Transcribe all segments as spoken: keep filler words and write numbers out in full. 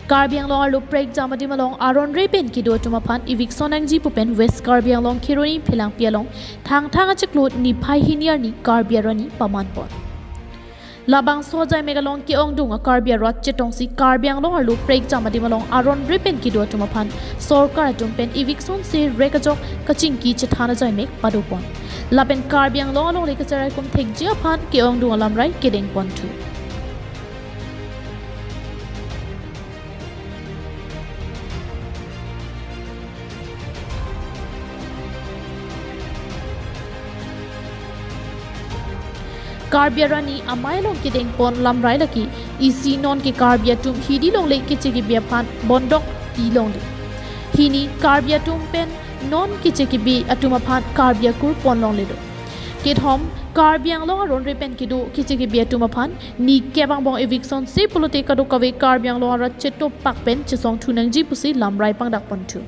Karbi Anglong arlo prekjam adim along aron re pen kedo atum aphan eviction nangji pu pen West Karbi Anglong Kheroni Phelangpi along Thangthang achiklo niphai hini arni Karbi arat ni paman pon. Labangso ajaimek along ke-ongdung a Karbi arat chetongsi Karbi Anglong arlo prekjam adim along aron re pen kedo atum aphan sorkar atum pen eviction se rek ajok kachingki chethan ajaimek pado pon. Lapen Karbi Anglong alongle kacharaikom thekji aphan ke-ongdung alamrai kedeng pon thu. Karbi arat ni amei along kedeng pon lamrai lake isi non ke Karbi atum hidi longle keche kebi aphan bondok pi longle. Hini Karbi atum pen non keche kebi atum aphan Karbi akur pon longle do. Kethom, Karbi Anglong aron re pen kedo keche kebi atum aphan ni kep angbong eviction se pulote kadokave Karbi Anglong arat cheto pak pen chesong thu nangji pusi lamrai pangdak pon thu.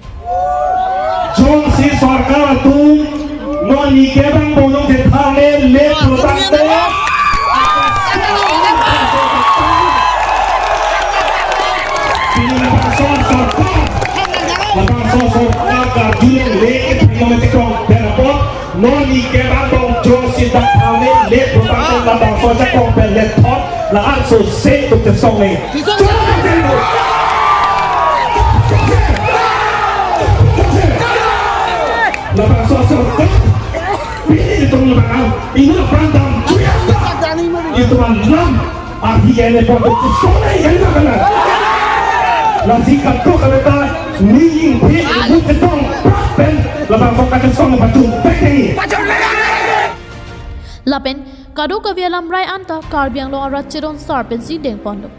Jongsi sorkar atum non ni kep angbong jongsi tharle le pulo tangte, pini labangso sorkar, labangso sorkar karjuleng le ke thang lo mete kong berapot, non ni kep angbong jongsi dak tharle le pulo tangte labangso jakong pen le thot, la-an so se tuk chesong le. Labangso sorkar, pini itum labang, inu pandang juyata, itum alam, ahi ene pon tuk chesong le ene kana. Lasi kadokave ta, ni ingpi, ibu ketong, pen, labangso kachesong patung, pekeng. Lapen kadokave alamrai anta Karbi Anglong arat chedon sar pensi deng pon do.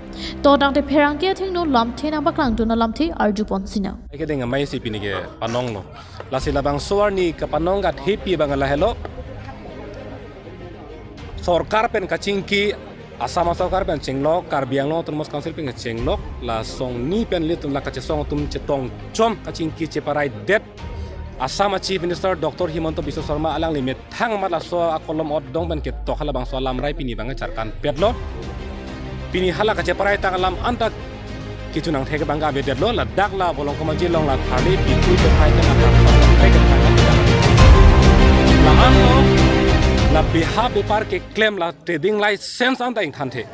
To tangte pherangke athengno lamthe nangpaklangdun alamthe arju pon sinang. Kedeng amei si pini ke panong lo. Lasi labangso arni kapanong gat hepi abang lahelo. Sorkar pen kachingki, Assam sorkar pen chenglok, Karbi Anglong Autonomous Council pen chenglok, la song ni pen ilitum la kachesong atum chetong chom kachingki cheparai det. Assam a Chief Minister Doctor Himanta Biswa Sarma alangli methang amat laso akolom otdong pen ketok halabangso alamrai pini abang charkan petlo. Pini hala kacheparai tang alam anta kechunang thek abang avedetlo, ladak la Volongkom Aji along la tharle pithu pephai pen la kapsa la trek pen la la-an lo, la beha bepar keklem la trading license anta ingthanthe.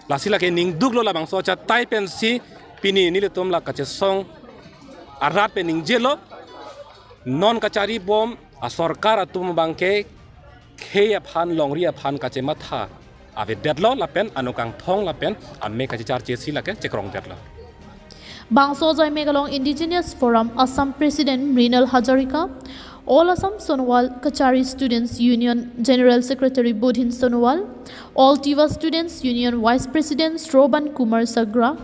Lasi lake ningduklo labangso achatai pensi pini nelitum la kachesong arat pen ningjelo. Non kachari bom asorkar atum abangke khei aphan longri aphan kachematha avedetlo lapen anokangthong lapen amek kachecharche si lake chekrongdetlo. Bangso ajaimek along Indigenous Forum Assam President Mrinal Hazarika, All Assam Sonowal Kachari Students Union General Secretary Bodhin Sonowal, All Tiwa Students Union Vice President Shroban Kumar Sagra,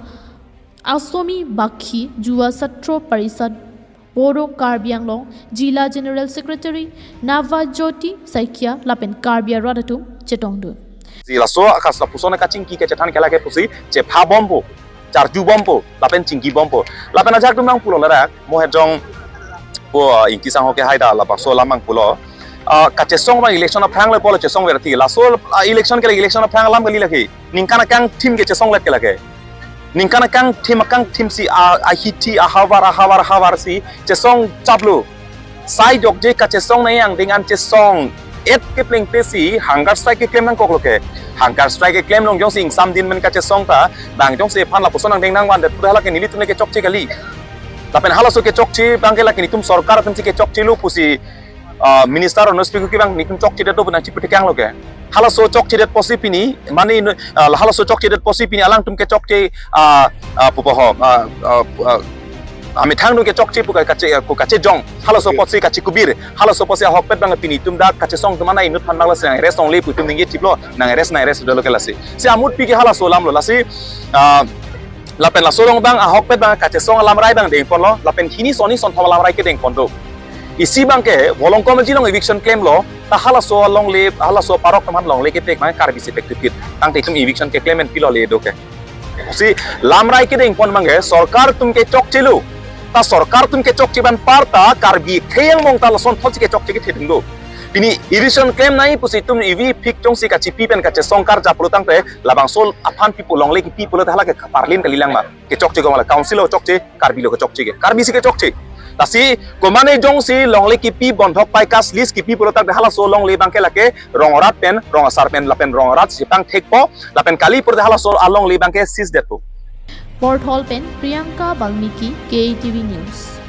Aswami Bakshi, Yuva Chhatra Parishad, Bodo Karbi Anglong Zilla General Secretary Navajyoti Saikia lapen Karbi arat atum chetongdun. Si laso akas lapuson kachingki kachethan ke lake pusi chepha bompo, charju bompo, lapen chingki bompo. Lapen ajak dum nangpulo ladak, mo hejong po, ah, Ingti Sangho ke haida labangso alam nangpulo. Ah, kachesong abang election aphrang le polo chesong verti. Laso, ah, election ke election aphrang alam kali lake. Ningkan akangthim ke chesonglet ke lake. Ningkan akangthim akangthim si a, ahithi ahavar ahavar ahavar si chesong chaplo. Sai jokje kachesong nai angdeng an chesong et kepleng pe si hunger strike keklem nangkoklo ke. Hunger strike keklem long jongsi ingsam din men kachesong ta, bang jongsi aphan lapuson angdeng nangvandet pura lake nelitum le kechokche kali. Lapen halaso kechokche abangke lake nelitum sorkar atum si kechokchelo pusi ah, minister ono speaker kevang nelitum chokchedet do pu nangchiputhekanglo ke. Halaso chokchedet apotsi pini, mane inu, ah, halaso chokchedet apotsi pini alangtum kechokche, ah, ah, pupo ho, ah, ah, ah, amethang dun kechokche pu ka-, kache, ah, pu kachejong. Halaso Okay. apotsi kachekubir. Halaso apotsi ahokpet abang pini itum dak kachesong atum ana inut aphan abang lasi nang-arrest longle pu itum ningje chiplo, nang-arrest, nang-arrest dolo ke lasi. Si amut pi ke halaso alamlo lasi, ah, lapen laso along abang ahokpet abang kachesong alamrai abang dengponlo, lapen hini soni sonthom alamrai kedengpon do. Isi abangke Volongkom Aji along eviction klemlo, ta halaso alongle, halaso parok atum aphan longle kepek abang Karbi si pek tipit. Tangte itum eviction keklem en pilo le do ke. Si lamrai kedengpon abangke sorkar atum kechokchelo. Ta sorkar atum kechokche abang apar ta Karbi khei angbong ta lason thotsi kechokche kethe atum do. Pini eviction klem nangji pusi itum ivi phik jongsi kachipi pen kachesong karjap pulo tangte labangso aphan pipo longle kipi pulote hala ke parlin kalilang ma? Kechokche ko mala council lo chokche, Karbi lo kechokche ke. Karbi si kechokche. Lasi komane jongsi longle kipi bondhok pai kas lease kipi pulo tangte halaso longle abangke lake rong arat pen, rong asar pen, lapen rong arat si pangthekpo, lapen kali pulote halaso alongle abangke seize detpo. Porthol pen Priyanka Balmiki, K T V News.